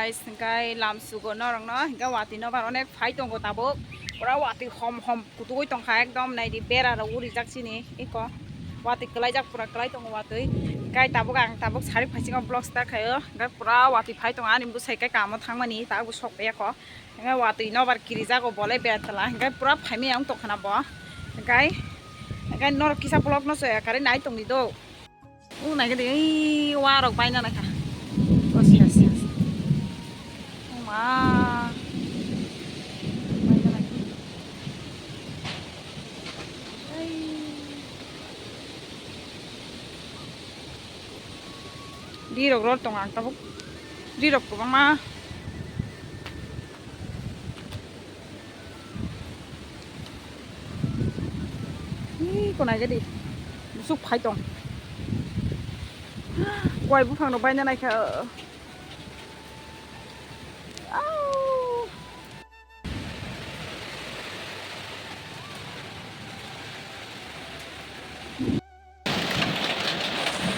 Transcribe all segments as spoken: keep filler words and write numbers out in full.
Guys, hingkai lam sugo norokno, hingke watwi nobar onek phai tongo tabuk. Pura watwi hom hom kutugwi tongkha, ekdom naidi bera rok urijak chini eko. Watwi kwlaijak, pura kwlai tongo watwi. Hingkai tabuk ang tabuk sari phaisingo vlog start khaio. Hingke pura watwi phai tongo, ani bwsai khe kamo thangmani, tabuk sok paiya kho. Hingke watwi nobar kirijago bole betala, hingke pura phaimaya wng tongkhana bo. Hingke, hingke norok kisa vlog no soya kari nai tongdi do. O naikhe de, ei warok baina naikha. O siya, siya, siya. O ma. Baina naikhe. Ei. Rirok rw tongo ang tabuk. Rirok kwbangma. Ih, ko naikhe di. Busuk phai tong. Koi buphang rok baina naikha. Au.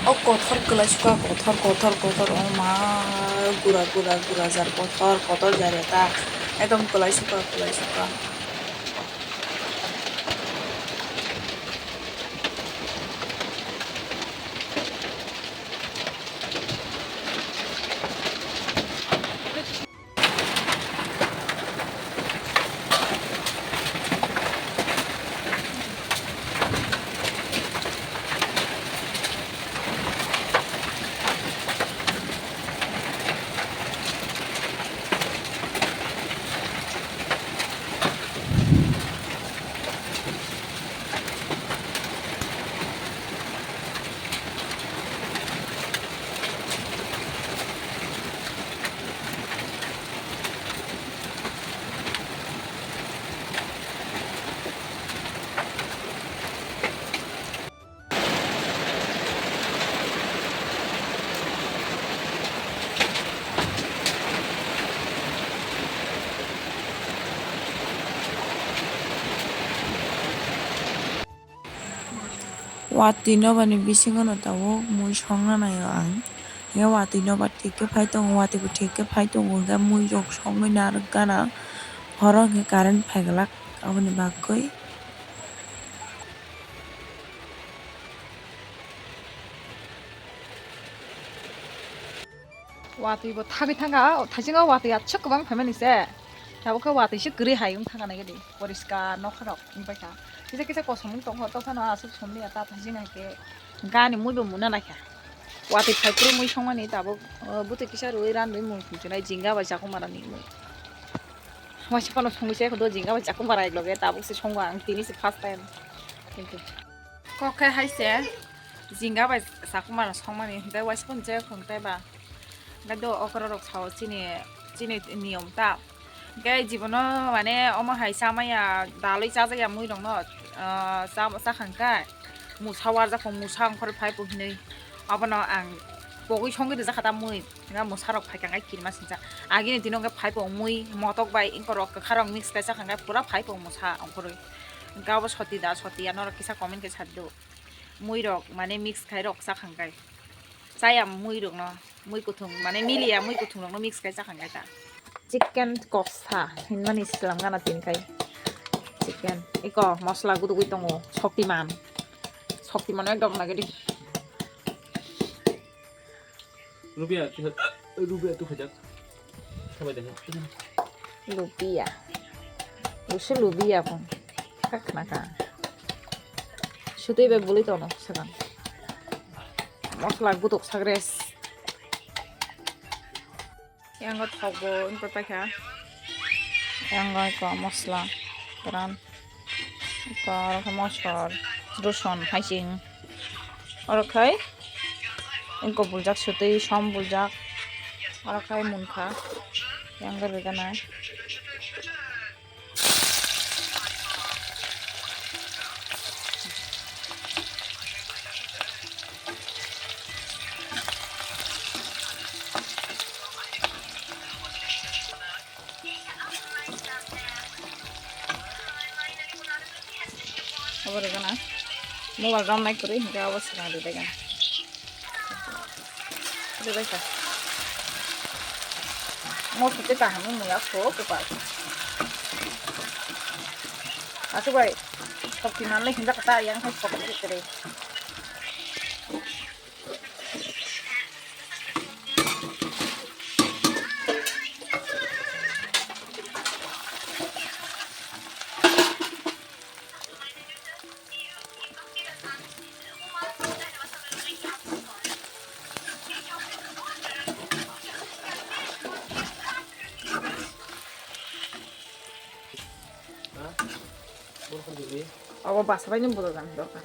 O kothor kwlai suka, kothor, kothor, kothor, o ma, gura, gura, gura jar, kothor, kothor jar eta, ekdom kwlai suka, kwlai suka. Watwi nobani bisingo no tabuk mui songna naio ang. Hingke watwi nobar thik khe phai tongo, watwi bo thik khe phai tongo, hingke mui rok songwi narwk gana. Horo hingke current phai glak aboni bagwi. Watwi bo thagwi thangkha, o thaisingo watwi aswk kwbang phaimani se. Tabuk khe watwi se kwrwi hai wng thangkha naikhe di. Poriskar nokha rok wng paikha. Kisa kisa kosom wng tongkha, tokphano aswk somliya ta thaising hai khe gani mui bo muna naikha. Watwi phai kwrwi mui songmani tabuk, o, bwtwi kisa rwui ranwi mung thumchunai jinga bai chakhumara ni mui. Waisa phano songwi se do jinga bai chakhumara ekloge tabuk se songo ang tini se first time. Thank you. Kok khe hai se jinga bai chakhumara songmani, hwnkhe waisa phano je khwng tei ba. Hwnkhe do okra rok sao chini, chini niyom ta. Hwnkhe jibono mane omo hai chamaya, dalwi chajakya mui rokno, ah, cha-, chakha hwnkhe musa warjak kho, musa ongkhorwi phai bo hinwi. Abono ang pogwi songwi rwjak kha ta mui. Hwnkhe musa rok phaikha hwnkhe kirima singjak. Agini dino hwnkhe phai bo mui, motok bai ongkhorok kwkha rok mix khe chakha hwnkhe pura phai bo musa ongkhorwi. Hwnkhe abo soti da, soti ya norok kisa comment khe sadi do. Mui rok mane mix khai rok chakha hwnkhe. Chaya mui rokno, mui kuthung mane miliya mui kuthung rokno mix khai chakha hwnkhe ta. Chicken koksa hinmani slam gana tin khai. Chicken. Eko mosla gudugwi tongo. Shaktiman. Shaktiman ekdom lagedi. Rubia, rubia tu khajak. Sabai deh. Lubia. Lusu lubia pun. Kak naka. Sutui be buli tono sekarang. Mosla guduk sagres. Yang go thok bo wngkha paikha. Yang go eko mosla. Peran. Eko oro khe mosor, roson, haising. Oro khai wngkha buljak sotwi som buljak. Oro khai munkha. Yang go rwgana. Abo rwgana. Mobile rom nai kwrwi hwnkhe abo swkang rwbaigana. Rwbaikha. Mo sute kaham wng ya so kopal. Aswk bai. Kok tinan le hinda kata yang khai kok ni kere. Abo basa bai nw bodo jani dorkar.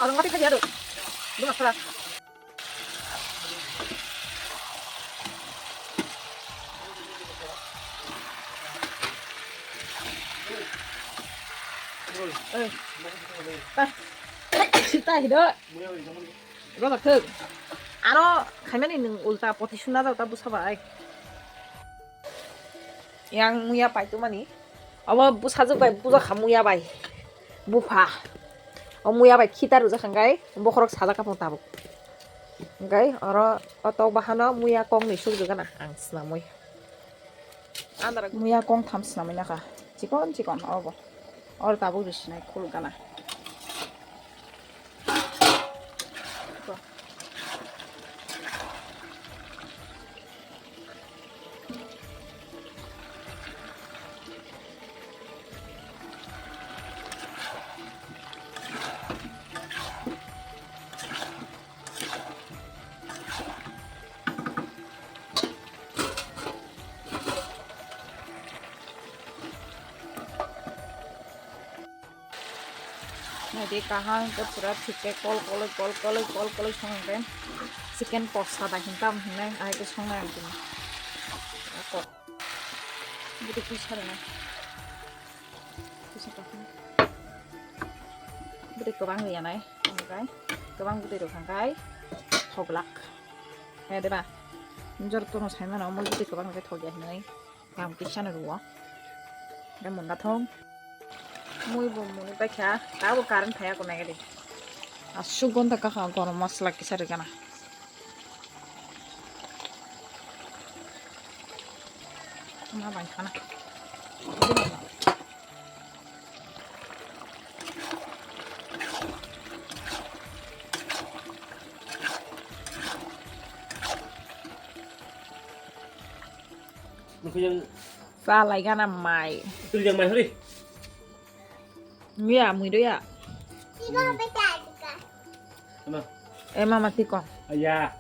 Orang mati saja tuh. Lu masalah. Eh. Tah. Tah, hido. Roda khuk. Aro khaimani nung ulta poti suna jao ta busa bai. Yang muya paitumani. Abo bwsajwk bai bujak kha muya bai. Bupha. O muya bai khita rwjak kha hwnkhe bokhorok sajak kha phung tabuk. Hwnkhe oro o tok bahano muya kong ni sukjak gana ang swnamwi. Andra muya kong tham swnamwi nakha. Chikon chikon obo. Oro tabuk rw sinai khuluk gana. Naidi kaham khe pura thik khe kol koloi, kol koloi, kol koloi song khe chicken kosa da hin tam hinai ahai khe songnai ang tini. Ako. Bwtwi kisa rwnai. Kisa kaham. Bwtwi kwbang rwya nai. Omokai kwbang bwtwi rwkha khe thoglak. He deba. Jor tono sai mano omo bwtwi kwbang khe thogya hinwi. Kaham kisa no rwo. Khe munda thong. Mui bo muni paikha, tabo current phaiya ko nai ri. Aswk gonta kakha gorom masala kisa rwgana. Ma bai khana. Nukuyang. Sa lai gana mai. Tuli yang mai hori. Muya, mui doya. Ano? Eh, mama, tiko. Aya.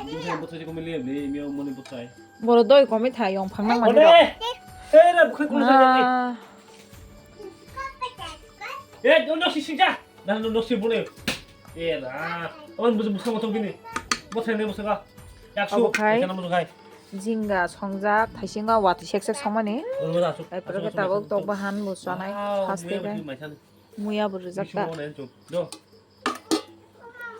Ini yang betul sih kami lihat nih, ini yang mana betul. Boro doi komi thai yong phang nang mani rok. Eh, na bukai kau sana ni. Eh, no, no, si, si, ja. Nah, no, no, si, boleh. Eh, lah. Awan busu, busu, motor gini. Motor ini, motor kah? Yaksu, obo khai. Ikan motor khai. Jingga songjak, thaisinga wati sek sek songmani. Ai pura ke tabuk tok bahan busanai. Haste ke. Muya bo rijak ta.